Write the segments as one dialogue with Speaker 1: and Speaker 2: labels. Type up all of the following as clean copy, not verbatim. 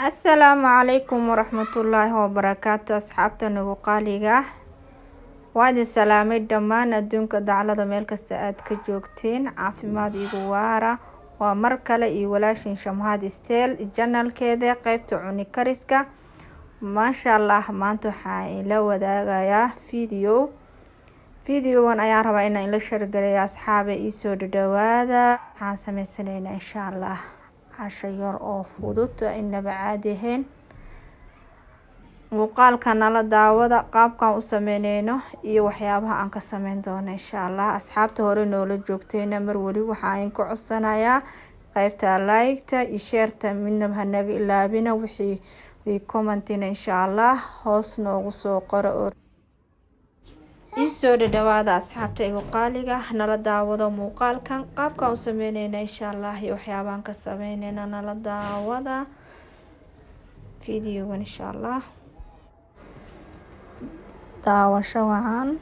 Speaker 1: Asalaamu calaykum waraxmatullaahi wabarakaatu. Asxaabta nagu qaaliga ah, waa idin salaamay dhammaan adduunka daclada meel kasta aad ka joogteen. Caafimaad igu waara. Waa mar kale iyo walaashin Shamhaad Steel janalkeeda qeybta cuni kariska. Maasha Allah, maanta waxaan ila wadaagayaa video. Videogan ayaan rabaa inaan ila shargareeyo. Asxaabe, iisoo dhadhawaada. Waxaan sameysanaynaa insha Allah casho yar oo fudud, inaba caadi ahayn. Muuqaalka nala daawada qaabkan u sameyneyno iyo waxyaabaha aan ka sameyn doono insha Allah. Asxaabta hore noola joogtayna, mar weli waxaan ka codsanayaa qeybta like-ta iyo share-ta, midnaba hanaga ilaabina. Wixii commentina insha Allah hoos noogu soo qoro oo iisoo dhadhawaada. Asxaabta igu qaaliga, nala daawado muuqaalkan qaabkan u sameyneyna insha Allah iyo waxyaabahan ka sameyneyna. Nala daawada videogan insha Allah. Daawasho wacan.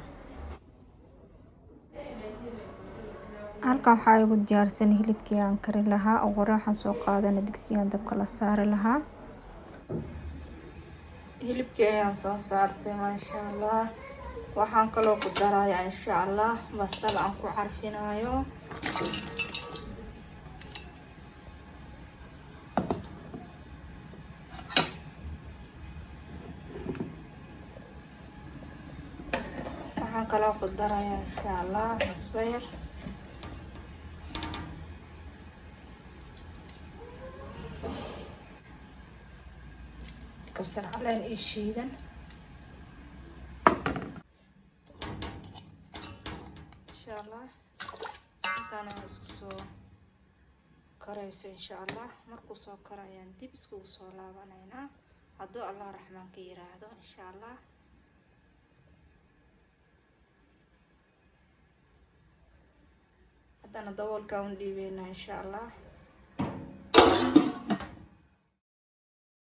Speaker 1: Halkan waxaa igu diyaarsan hilibkii aan kari lahaa. Ugu hore waxaan soo qaadana digsigan dabka la saari lahaa. Hilibkii ayaan soo saartay, maasha Allah. Waxaan kaloo ku darayaa insha Allah basal aan ku carfinayo. Waxaan kaloo ku darayaa insha Allah cusbo yar. Kabsar caleen ii shiidan insha Allah. Intaan ayaa isku soo karayso insha Allah. Markuu soo karo ayaan dib iskugu soo laabanaynaa, hadduu Allah raxmaanka yiraahdo insha Allah. Haddana daboolkaa un dhiibeynaa insha Allah.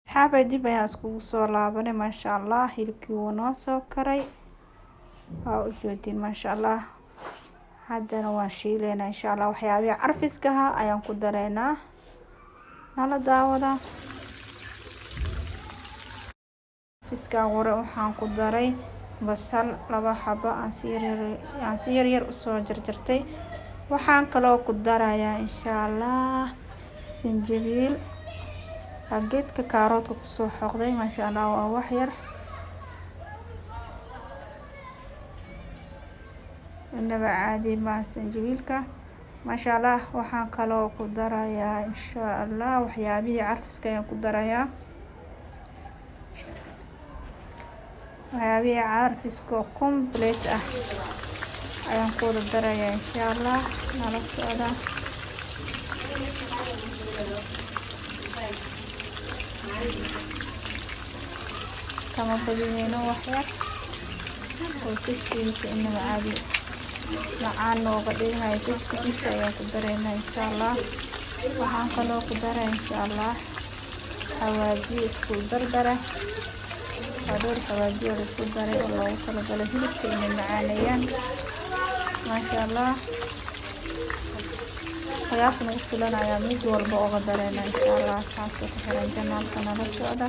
Speaker 1: Asxaabay, dib ayaan iskugu soo laabanay. Maasha Allah, hilibkii wuu noo soo karay, waa u joodin, maasha Allah. Haddana waan shiileynaa insha Allah. Waxyaabihii carfiskaha ayaan ku dareynaa. Nala daawada. Carfiska hore waxaan ku daray basal laba xabo aan si yaryar usoo jarjartay. Waxaan kaloo ku darayaa insha Allah sanjabiil. Waa geedka kaaroodka kusoo xoqday, maasha Allah. Waa wax yar, inaba caadi maaha sanjabiilka, maasha Allah. Waxaan kaloo ku darayaa insha Allah waxyaabihii carfiska ayaan ku darayaa. Waxyaabihii carfiska oo complete ah ayaan ku wada darayaa insha Allah. Nala socda. Kama badineyno, wax yar oo taste-igiisa inaba caadi macaan nooga dhigayo taste-igiisa ayaan ku dareynaa insha Allah. Waxaan kaloo ku daraa insha Allah xawaajiyo isku dardara. Waa dhowr xawaajiyo la isku daray oo loogu talagalay hilibka inay macaaneeyaan, maasha Allah. Qiyaas nagu filan ayaa mid walba oga dareynaa insha Allah. Asxaabta ku xiran janaalka, nala socda.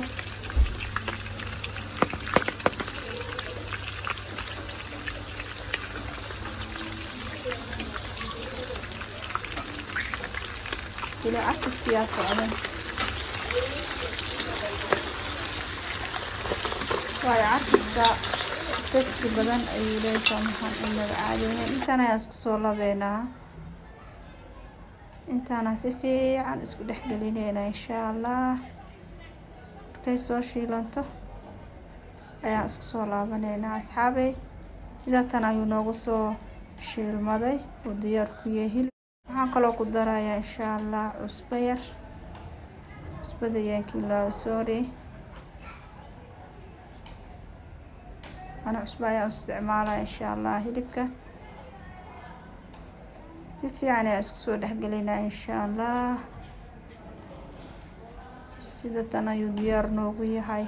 Speaker 1: Weli carfiskiyaa socda, waayo carfiska taste badan ayuu leeyahay. Soo maxan inaba caadi ahayn. Intaan ayaan isku soo labeynaa, intaana si fiican isku dhex gelineynaa insha Allah. Markay soo shiilanto ayaan isku soo laabaneynaa. Asxaabey, sida tan ayuu noogu soo shiilmaday uu diyaar ku yahay hilib. Waxaan kaloo ku darayaa insha Allah cusbo yar. Cusbada ayaan ka ilaawo, sorry. Ana cusbo ayaan isticmaalaya insha Allah. Hilibka si fiican ayaan isku soo dhexgelinaa insha Allah. Sida tan ayuu diyaar noogu yahay.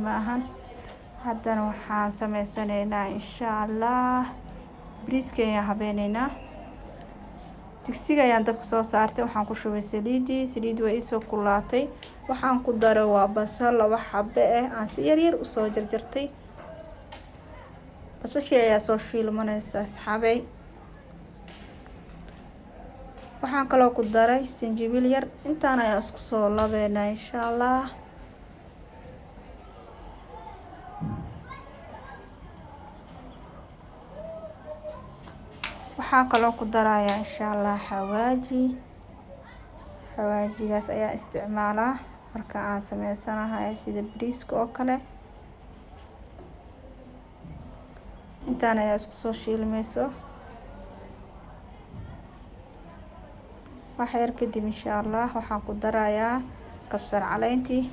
Speaker 1: Ma ahan. Haddana waxaan sameysanaynaa insha Allah bariiska ayaan habeyneynaa. Digsiga ayaan dabka soo saartay, waxaan ku shubay saliidii. Saliid waa iisoo kulaatay. Waxaan ku daray waa basal 2 xabe ah aan si yaryar usoo jarjartay. Basashii ayaa soo shiilmanaysa asxaabey. Waxaan kaloo ku daray sinjibiil yar. Intaan ayaan isku soo labeynaa insha Allah. Waxaan kaloo ku darayaa insha Allah xawaaji. Xawaajigaas ayaa isticmaalaa marka aan sameysanahay sida bariiska oo kale. Intaan ayaa isku soo shiilmayso. Wax yar kadib insha Allah waxaan ku darayaa kabsar caleentii.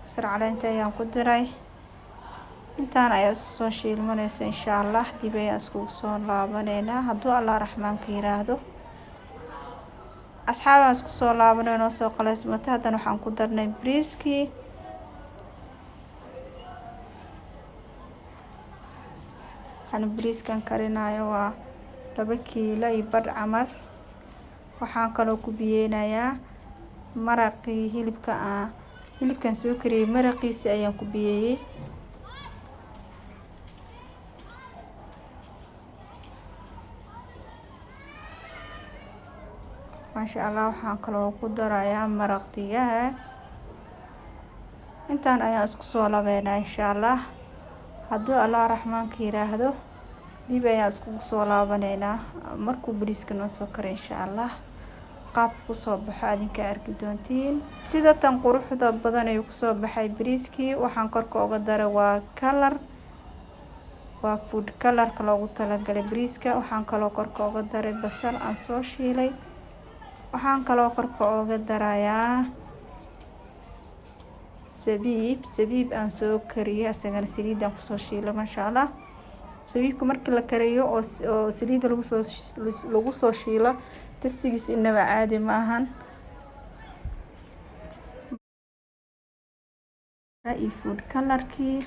Speaker 1: Kabsar caleentii ayaan ku daray. Intaan ayaa isku soo shiilmanaysa insha Allah. Dib ayaan iskugu soo laabaneynaa hadduu Allah raxmaanka yiraahdo. Asxaab aan isku soo laabanay noo soo qaleysmatay. Haddana waxaan ku darnay bariiskii. Waxaan bariiskan karinayo waa 2 kiilo iyo badh camal. Waxaan kaloo ku biyeynayaa maraqii hilibka aan hilibkan soo kariyey, maraqiisa ayaan ku biyeeyey. Maasha Allah, waxaan kaloo ku darayaa maraq digaag. Intaan ayaan isku soo labeynaa insha Allah. Hadduu Allah raxmaanka yiraahdo dib ayaan iskugu soo laabaneynaa markuu bariiska noo soo karo insha Allah. Qaabka kusoo baxo adinka arki doontiin. Sida tan quruxda badan ayuu kusoo baxay bariiskii. Waxaan korka uga daray waa kalar, waa food colorka loogu talagalay bariiska. Waxaan kaloo korka uga daray basal aan soo shiilay. Waxaan kaloo korka uga darayaa sabiib, sabiib aan soo kariyay, asagana saliidaan kusoo shiilay maasha Allah. Sabiibka markii la kariyo oo saliidda lagu soo shiilo, tastigiisa inaba caadi ma ahan. Iyo food colorkii.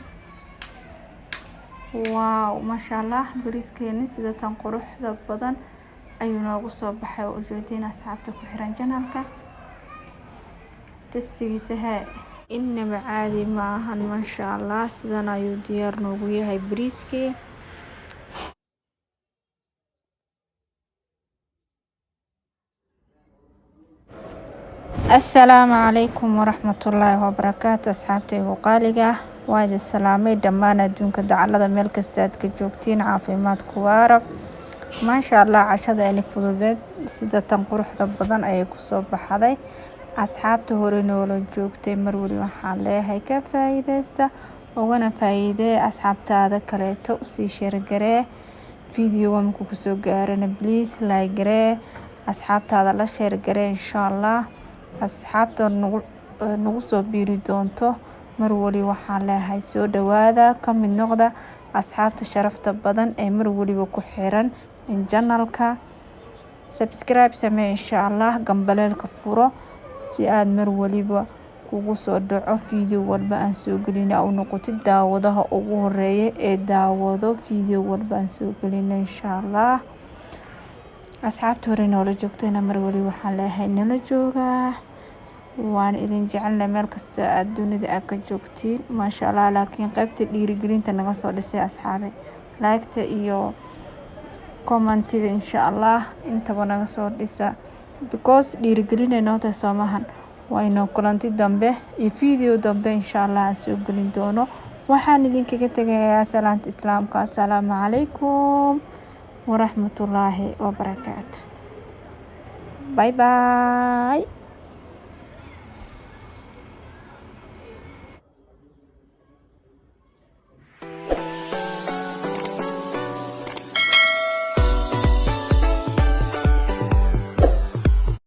Speaker 1: Wow, maasha Allah, bariiskeeni sida tan quruxda badan ayuu noogu soo baxay. Oo ujeediin asxaabta ku xiran janalka. Tastigiisa hee inaba caadi ma ahan maasha Allah. Sidan ayuu diyaar noogu yahay bariiskii. Assalaamu calaykum waraxmatullaahi wabarakaatu. Asxaabtaygu qaaliga ah, waa idin salaamay dhammaan adduunka dacallada meel kasta aad ka joogtiin. Caafimaad ku waara. Maasha Allah, cashada ini fududeed sida tan quruxda badan ayay kusoo baxday. Asxaabta hore noola joogtay mar wali waxaan leeyahay ka faa'iideysta ugana faa'iidee asxaabtaada kaleeto, usii share garee. Video markuu kusoo gaarana please like garee, asxaabtaada la share garee insha Allah. Asxaabta nagu soo biiri doonto mar wali waxaan leeyahay soo dhawaada, ka mid noqda asxaabta sharafta badan ee mar waliba ku xiran janalka. Subscribe samee insha Allah, gambaleelka furo si aad mar waliba kugu soo dhaco video walba aan soo gelino, u noqotid daawadaha ugu horeeya ee daawado video walba aan soo gelino insha Allah. Asxaabta hore noola joogtayna mar wali waxaan leeyahay nala joogaa, waan idin jecelnahay meel kasta aad dunida aad ka joogtiin maasha Allah. Laakiin qaybta dhiirigelinta naga soo dhisay asxaabe, like-ta iyo commentiga insha Allah intaba naga soo dhisa, because dhiirigelinay noo tahay soomahan. Waa inoo kulanti dambe iyo video dambe insha Allah aan soo gelin doono. Waxaan idinkaga tegayaa salaanta islaamka. Assalaamu calaykum waraxmatullaahi wabarakaatu. Bye bye.